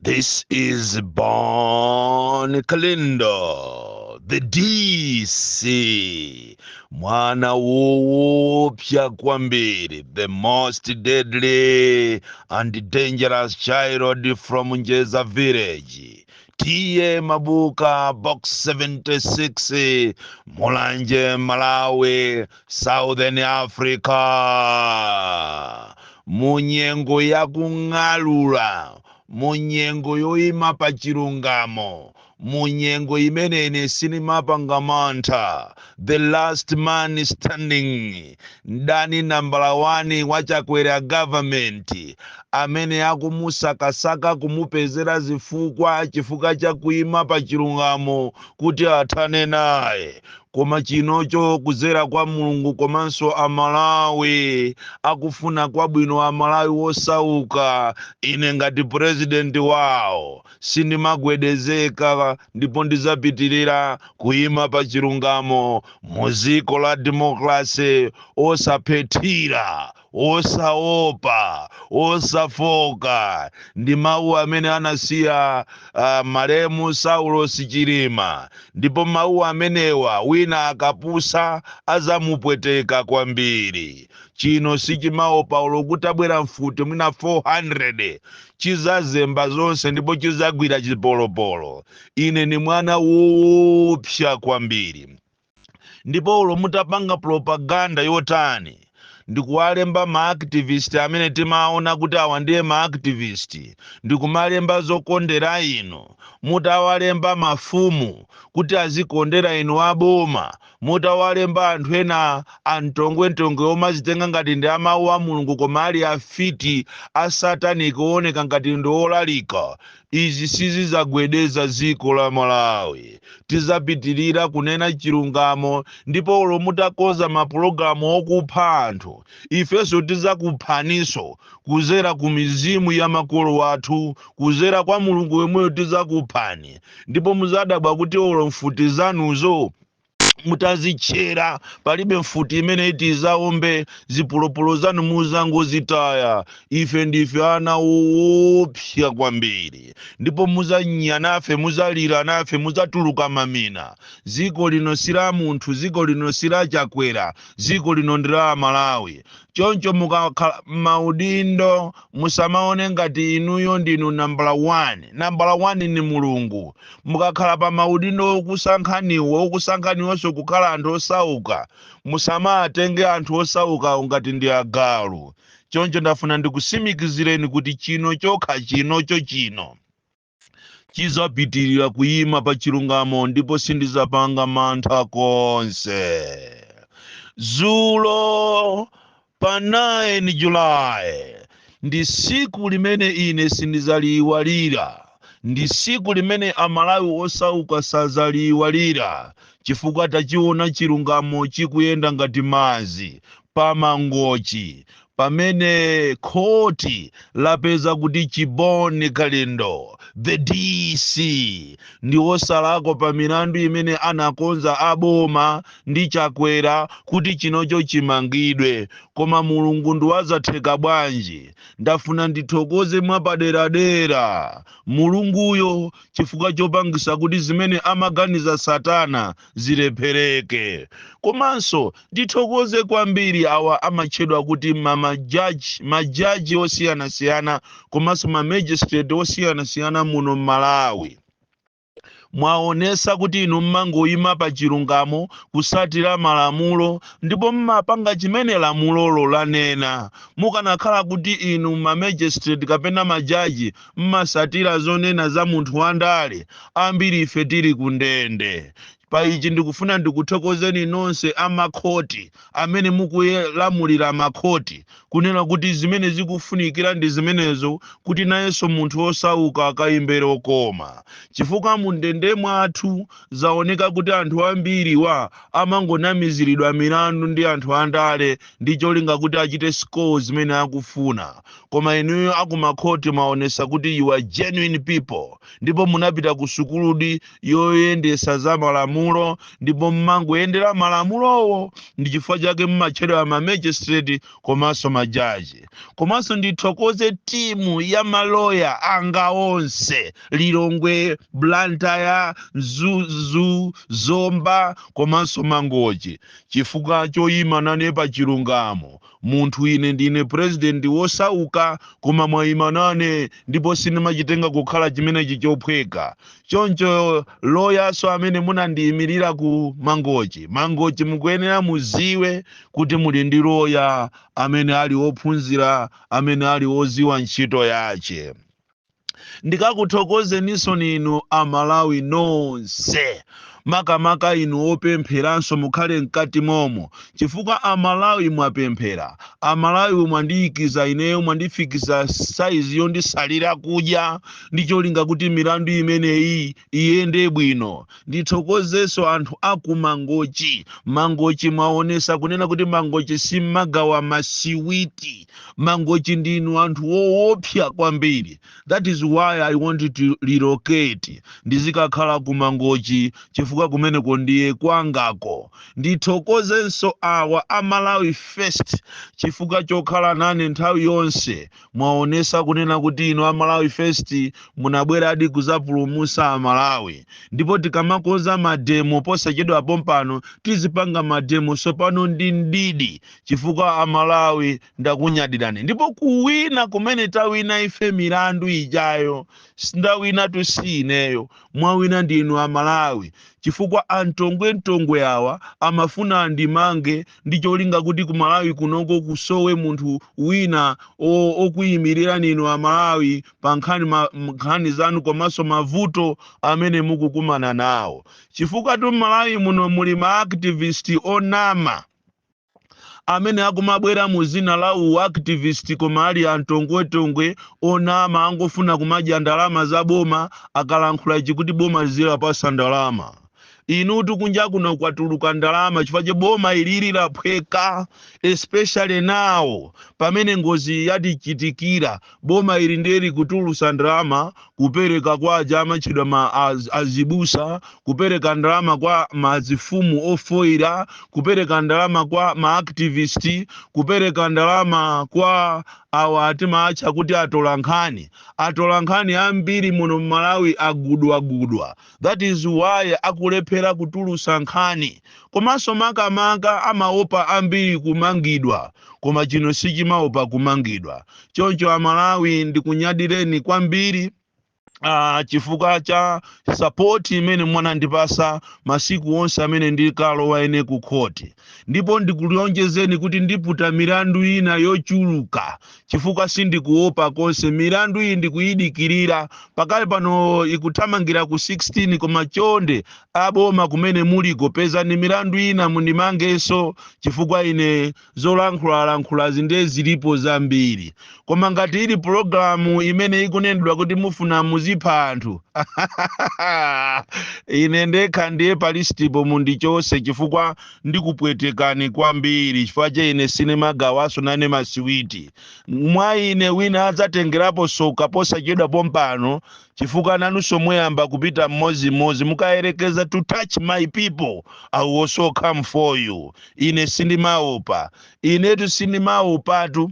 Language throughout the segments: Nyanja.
This is Bon Kalindo, the DC, mwana woopsa kwambiri, the most deadly and dangerous child from Njeza village, T/A Mabuka, Box 76, Mulanje, Malawi, Southern Africa. Munyengo yakung'alula, munyengo yoyima pa chilungamo, munyengo imene ine sinimapanga mantha, the last man standing, mdani nambala 1 wachakwera government amene akumusakasaka kumupezera zifukwa chifukwa cha kuyima pa chilungamo kuti athane naye. Koma chinocho, kuzera kwa Mulungu komanso Amalawi akufuna kwabwino, Amalawi wosauka, ine ngati purezidenti wawo sindimagwedezeka ndipo ndizapitirira kuyima pa chilungamo mu dziko la demokrasi, osaphethira, osaopa, osafoka. Ndi mawu amene anasiya malemu Saulos Chilima, ndipo mawu amenewa wina akapusa azamupweteka kwambiri. Chino sichimaopa olo kutabwera mfuti mwina 400, chizazemba zonse ndipo chizagwira chipolopolo. Ine ni mwana woopsa kwambiri, ndipo ulo mutapanga propaganda yotani, ndikuwalemba maactivist amene timaona kuti awa ndiye maactivist, ndikumalemba zokondera inu, mutawalemba mafumu kuti azikondera inu aboma, mutawalemba anthu ena amtongwentongwe omazitenga ngati ndi amawu a Mulungu koma ali afiti a satanic ooneka ngati ndi olalika, izi sizizagwedeza dziko la Malawi. Tizapitirira kunena chilungamo, ndipo ulo mutakoza mapulogalamu okupha anthu, ifenso tizakuphaninso kuzera ku mizimu ya makolo athu, kuzera kwa Mulungu yemweyo tizakuphani. Ndipo muzadabwa kuti olo mfuti zanuzo mutazitchera, palibe mfuti imene iti izaombe. Zipolopolo zanu muzangozitaya. Ife ndife ana woopsa kwambiri, ndipo muzanya nafe, muzalira nafe, muzatuluka mamina. Dziko lino si la munthu, dziko lino si la Chakwera, dziko lino ndi la Malawi. Choncho mukakhala maudindo, musamaone ngati inuyo ndinu nambala 1. Nambala 1 ni Mulungu. Mukakhala pa maudindo okusankhaniwo, okusankhaniwonso kukhala anthu osauka, musamatenge anthu osauka ngati ndi agalu. Choncho ndafuna ndikusimikizireni kuti chino chokha chinocho chino chizapitirira kuyima pa chilungamo, ndipo sindizapanga mantha konse. Zulo pa 9 Julayi ndi siku limene ine sindizaliyiwalira, ndi siku limene Amalawi osauka sazaliyiwalira, chifukwa tachiona chilungamo chikuyenda ngati madzi pamangochi, pamene khoti lapeza kuti Chiboni Kalindo, the DC, ndi wosalakwa pa milandu imene anakonza aboma ndi Chakwera kuti chinocho chimangidwe. Koma Mulungu ndiwazatheka bwanji! Ndafuna ndithokoze mwapaderadera Mulunguyo chifukwa chopangisa kuti zimene amaganiza Satana zilephereke. Komanso ndithokoze kwambiri awa amatchedwa kuti mamajaji, majaji osiyanasiyana komanso mamagistrate osiyanasiyana muno m'Malawi. Mwaonesa kuti inu mmangoyima pa chilungamo, kusatira malamulo, ndipo mmapanga chimene lamulolo lanena. Mukanakhala kuti inu mamagistrate kapena majaji mmasatira zonena za munthu wandale, ambiri ife tili kundende. Pa ichi ndikufuna ndikuthokozeni nonse amakhoti amene mukulamulira makhoti, kunena kuti zimene zikufunikira ndi zimenezo, kuti nayenso munthu osauka akayimbere okoma, chifukwa mundende mwathu zaoneka kuti anthu ambiri wa amangonamiziridwa milandu ndi anthu andale ndi cholinga kuti achite score zimene akufuna. Koma inuyo akumakhoti mwaonesa kuti you are genuine people, ndipo munapita ku sukuludi yoyendesa za malamulo. malamulo ndipo mmangoyendera malamulowo. Ndi chifukwa chake mmatchedwa ma magistrate komanso majaji. Komanso ndithokoze timu ya maloya anga onse, Lilongwe, Blantyre, Mzuzu, Zomba komanso Mangochi, chifukwa choyima nane pa chilungamo. Munthu ine ndine president wosauka, koma mwayima nane, ndipo sindimachitenga kukhala chimenechi chophweka. Choncho loyaso amene munandiyimirira ku Mangochi, Mangochi mukuyenera muziwe kuti muli ndi loya amene ali wophunzira, amene ali woziwa ntchito yache. Ndikakuthokozeninso inu Amalawi nonse, makamaka inu opempheranso mukhale mkati momo, chifukwa Amalawi mwapemphera, Amalawi mwandiyikiza ineyo, mwandifikisa saizi yondisalira kudya ndi cholinga kuti milandu imeneyi iyende bwino. Ndithokozenso anthu aku Mangochi. Mangochi mwaonesa kunena kuti Mangochi simmagawa masiwiti. Mangochi ndinu anthu woopsa kwambiri. That is why I want to relocate, ndizikakhala ku Mangochi, chifukwa kumeneko ndiye kwangako. Ndithokozenso awa a Malawi First chifukwa chokhala nane nthawi yonse. Mwaonesa kunena kuti inu a Malawi First munabweradi kuzapulumusa Amalawi. Ndipo tikamakonza mademo posachedwa pompano, tizipanga mademo sopano ndi ndidi, chifukwa Amalawi ndakunyadirani. Ndipo kuwina kumene tawina ife milandu ijayo, sindawina tusi ineyo, mwawina ndinu Amalawi, chifukwa antongwentongwe awa amafuna andimange ndi cholinga kuti ku Malawi kunoko kusowe munthu wina okuyimirira ninu Amalawi pa nkhani zanu komanso mavuto amene mukukumana nawo, chifukwa tu Malawi muno muli ma activist onama amene akumabwera mu zina la uactivist, koma ali antongwetongwe onama, angofuna kumadya ndalama za boma. Akalankhula ichi kuti boma zilapasa ndalama, inutu kunja kuno kwatuluka ndalama, chifukwa che boma ilili laphweka, especially now pamene ngozi yatichitikira. Boma ili ndiye likutulusa ndalama kupereka kwa aja amatchedwa ma azibusa, kupereka ndalama kwa mazifumu ofoira, kupereka ndalama kwa maactivist, kupereka ndalama kwa awa atimaatcha kuti atola nkhani. Atola nkhani ambiri muno mMalawi agudwagudwa. That is why akulephera kutulusa nkhani, komanso makamaka amaopa ambiri kumangidwa, koma chino sichimaopa kumangidwa. Choncho Amalawi, ndikunyadireni kwambiri chifukwa cha support imene mwanandipasa masiku onse amene ndikalowa ine ku khoti. Ndipo ndikulonjezeni kuti ndiputa milandu ina yochuluka, chifukwa sindikuopa konse. Milandu iyi ndikuyidikirira, pakali pano ikuthamangira ku 16. Koma chonde aboma kumene muliko, pezani milandu ina mundimangenso, chifukwa ine zolankhulalankhulazi ndiye zilipo zambiri. Koma ngati ili pulogalamu imene ikunenedwa kuti mufuna muzipha anthu, ine ndekha ndiye pa listipo mundichose, chifukwa ndikupwetekani kwambiri, chifukwa che ine sinemagawaso nane masiwiti. Mwa ine wina adzatengerapo soka posachedwa pompano, chifukwa nanunso muyamba kupita mmodzi-mmodzi. Mukayerekeza to touch my people, I will also come for you. Ine sindimaopa, inetu sindimaopatu,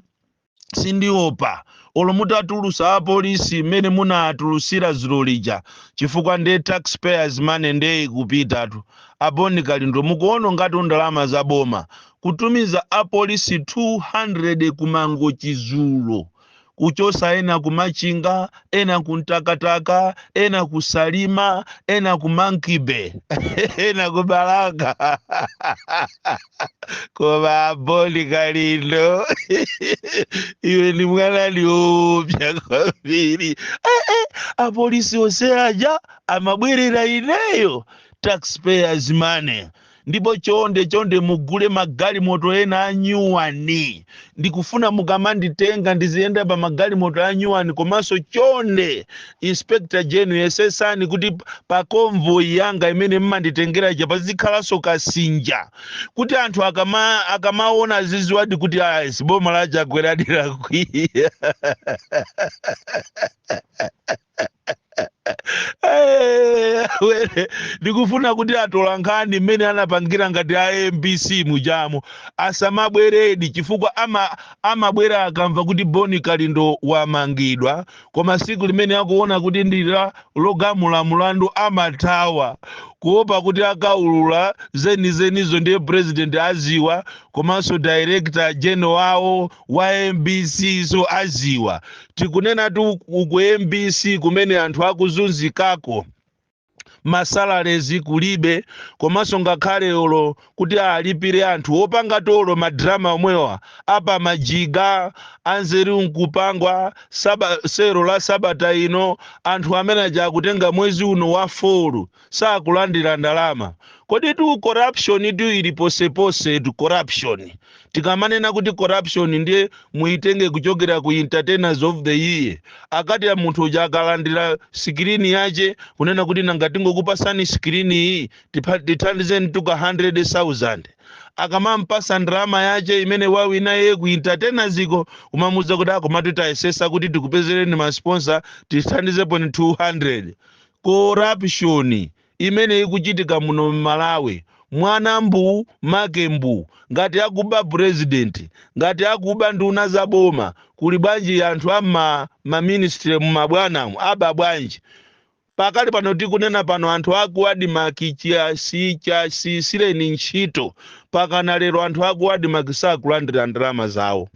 sindiopa olo mutatulusa apolisi mmene munatulusira zulo lija, chifukwa ndiye taxpayers money ndiye ikupitatu. A Bon Kalindo, mukuona ngati ndalama za boma kutumiza apolisi 200 kuMangochi zulo, kuchosa ena kumachinga, ena kuntakataka, ena kusalima, ena kumankibe, ena kubalaka. Koma Bon Kalindo, iwe ni mwana ndiopya kwambiri. Apolisi onse aja amabwerera ineyo, taxpayers money. Ndipo chonde chonde mugule magalimoto ena anyuwani. Ndikufuna mukamanditenga ndiziyenda pa magalimoto anyuwani. Komanso chonde, Inspector General, yesesani kuti pa convoy yanga imene mmanditengera ija pazikhalanso kasinja, kuti anthu akamaona aziziwadi kuti aya boma la Chakwera lakwiya. Asabwere. Ndikufuna kuti atola nkhani mmene anapangira ngati a MBC mujamo asamabweredi, chifukwa amabwera akamva kuti Boni Kalindo wamangidwa, koma siku limene akuona kuti ndila logamula mulandu amathawa, kuopa kuti akaulula zenizenizo ndiye president aziwa, komanso director general wawo wa MBC so aziwa. Tikunena tu ku MBC kumene anthu akuzunzikako, ma salaries kulibe, komanso ngakhale olo kuti alipire anthu opanga tolo ma drama omwewa apa majiga anzeru nkupangwa saba, sero la sabata ino, anthu amene aja akutenga mwezi uno wa 4 sakulandira ndalama. Kodi tu corruption tu ili posepose tu? Corruption, tikamanena kuti corruption, ndiye muitenge kuchokera ku Entertainers of the Year. Akati ya munthu uja akalandira screen yache, kunena kuti nanga tingokupasani screen iyi, tithandizeni tuka 100,000, akamampasa ndalama yache imene wawina iye ku Entertainers iko, kumamuza kuti akomatu tayesesa kuti tikupezereni ma sponsor, tithandizepo ni 200. Corruption imene ikuchitika muno mMalawi, mwana mbu make mbu. Ngati akuba president, ngati akuba nduna za boma, kuli bwanji anthu ama ma ministry mumabwanamu? Aba bwanji? Pakali pano tikunena pano, anthu aku ADMARC chasisireni ntchito, pakana lero anthu aku ADMARC sakulandira ndalama zawo.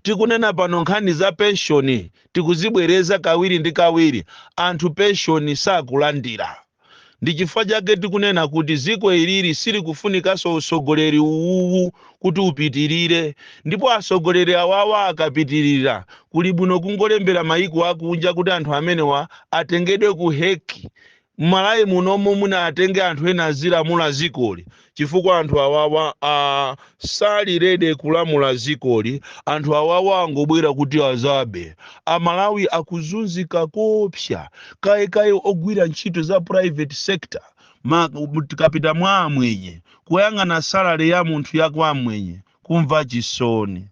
Tikunena pano, nkhani za penshoni tikuzibwereza kawiri ndi kawiri, anthu penshoni sakulandira. Ndi chifukwa chake tikunena kuti ziko ilili silikufunikanso usogoleri uwuwu kuti upitirire, ndipo asogoleri awawa akapitirira, kuli bwino kungolembera mayiko akunja kuti anthu amenewa atengedwe ku Hague. Mmalawi munomu muna atenge anthu ena azilamula zikoli, chifukwa anthu awawa sali ready kulamula zikoli. Anthu awawa angobwera kuti azabe. Amalawi akuzunzika kopsa, kayekaye ogwira ntchito za private sector. Tikapita mwa amwenye, kuyang'ana salary ya munthu yakwa amwenye, kumva chisoni.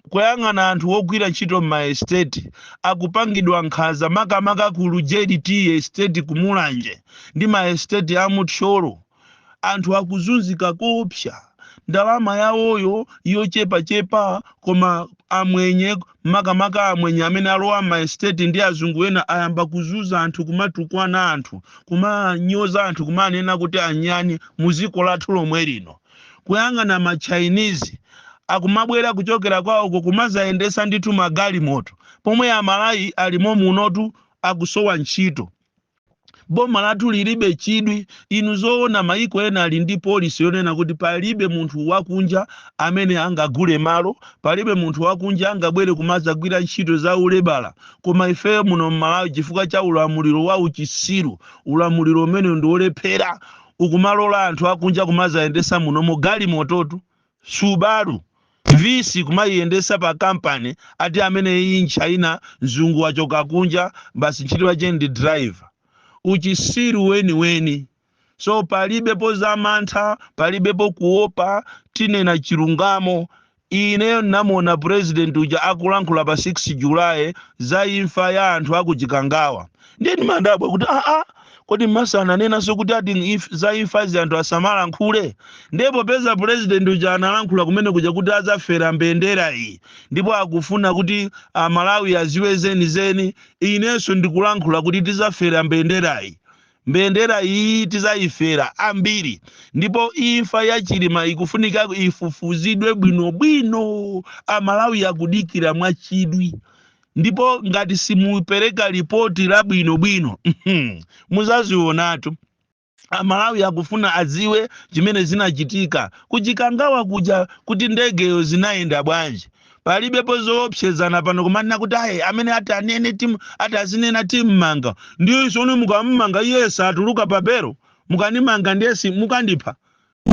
Kuyang'ana anthu ogwira ntchito m'ma estate akupangidwa nkhanza, makamaka ku Lujeri Tea Estate kumulanje ndi ma estate amuthyolo, anthu akuzunzika kopsa. Ndalama yawoyo yochepachepa, koma amwenye, makamaka amwenye amene alowa ma estate ndi azungu ena, ayamba kuzunza anthu, kumatukwana anthu, kumanyoza anthu, kumanena kuti anyani mu dziko lathu lomwe lino. Kuyang'ana ma Chinese akumabwera kuchokera kwawoko kumazayendesa ndithu magalimoto, pomwe Amalawi alimo munotu akusowa ntchito. Boma lathu lilibe chidwi. Inu zoona, maiko ena ali ndi policy yonena kuti palibe munthu wakunja amene angagule malo, palibe munthu wakunja angabwere kumazagwira ntchito za ulebala. Koma ifeyo muno mMalawi, chifukwa cha ulamuliro wa uchisiru, ulamuliro umene ndi wolephera, ukumalola anthu akunja kumazayendesa munomo galimototu, Subaru Vitz kumayiyendesa pa kampani, ati amene iyi nchina mzungu wachoka kunja, basi ntchito yache ndi driver. Uchisiru weniweni. So palibepo zamantha, palibepo kuopa, tinena chilungamo. Ineyo namuona president uja akulankhula pa 6 July za imfa ya anthu akuchikangawa, ndiye ndimandabwa kuti aa, kodi masa ananenanso kuti ati za imfazi anthu asamalankhule? Ndipo peza president uja analankhula kumene kuja kuti adzafera mbendera iyi, ndipo akufuna kuti Amalawi aziwe zenizeni. Inenso ndikulankhula kuti tizafera mbendera iyi, mbendera iyi tizayifera ambiri. Ndipo imfa ya Chilima ikufunika ifufuzidwe bwinobwino. Amalawi akudikira mwachidwi, ndipo ngati simupereka ripoti labwinobwino, muzazionatu. Amalawi akufuna adziwe chimene zinachitika kuchikangawa kuja, kuti ndegeyo zinayenda bwanji. Palibepo zoopsezana pano kumanena kuti ayi, amene ati anene timu ati azinena timmanga. Ndiyo isoni, mukammanga iye satuluka papero. Mukanimanga ndiyesi mukandipha.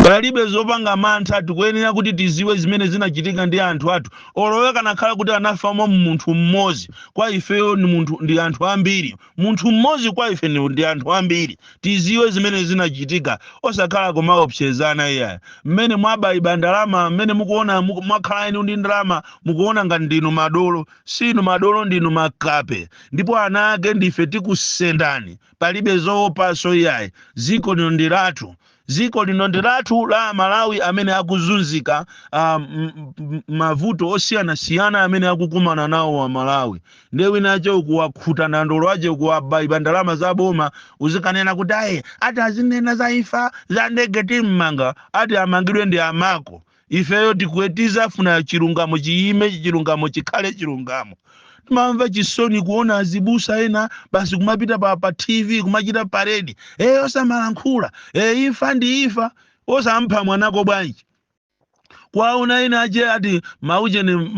Palibe zopanga mantha. Tikuyenera kuti tiziwe zimene zinachitika ndi anthu athu. Olowe kanakhala kuti anafamo munthu mmodzi, kwa ifeyo ni munthu, ndi anthu ambiri. Munthu mmodzi kwa ife ndi anthu ambiri. Tiziwe zimene zinachitika, osakhala kumaopsezana iyayi. Mmene mwabayiba ndalama, mmene mukuona mwakhala inu ndi ndalama, mukuona ngati ndinu madolo. Sinu madolo, ndinu makape, ndipo ana ake ndife tikusendani. Palibe zoopaso iyayi. Ziko lino ndi lathu, ziko lino ndi lathu la Malawi amene akuzunzika, mavuto osiyanasiyana amene akukumana nawo wa Malawi. Ndiye wina ache ukuwakhuta nandolo ache, ukuwabayiba ndalama za boma, uzikanena kuti ayi, ati azinena za imfa za ndege, timmanga. Ati amangidwe ndi amako. Ifeyo tizafuna chilungamo chiyime, chilungamo chikhale chilungamo. Timamva chisoni kuona azibusa ena basi kumapita pa TV kumachita parade, osamalankhula, imfa ndi imfa. Osampha mwanako bwanji? Kwaona ena ache ati maucheni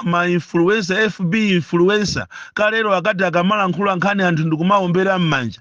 ma influencer, FB influencer, kalero akati akamalankhula nkhani anthu ndikumaombera m'manja,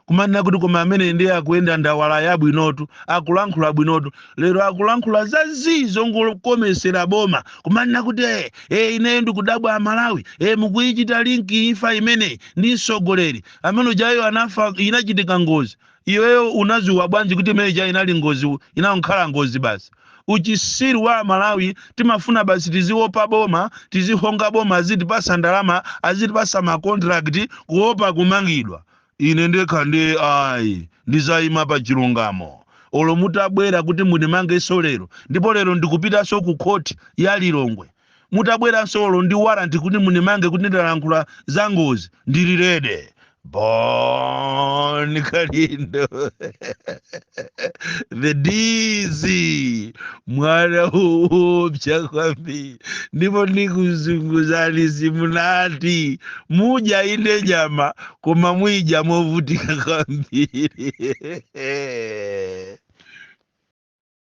kumanena kuti koma amene ndiye akuyenda ndawala yabwinotu, akulankhula bwinotu. Lero akulankhula zazii zongokomesera boma, kumanena kuti ineyo ndikudabwa Amalawi, mukuyichita link imfa imeneyi ndi mtsogoleri amene ujayo anafa, inachitika ngozi. Iweyo unaziwa bwanji kuti imene ija inali ngozi? Inakhala ngozi basi. Uchisiru wa Malawi, timafuna basi tiziopa boma, tizihonga boma, azitipasa ndalama, azitipasa ma contract, kuopa kumangidwa. Ine ndekha ndi ayi, ndizayima pa chilungamo olo mutabwera kuti mundimangenso lero. Ndipo lero ndikupitanso ku khoti ya Lilongwe. Mutabweranso olo ndi warrant kuti mundimange kuti ndalankhula za ngozi, ndili ready. Bon Kalindo the DC, mwana uopsa kwambiri, ndipo ndikuzunguzani. Simunati mudya ine nyama, koma mwidya movutika kwambiri.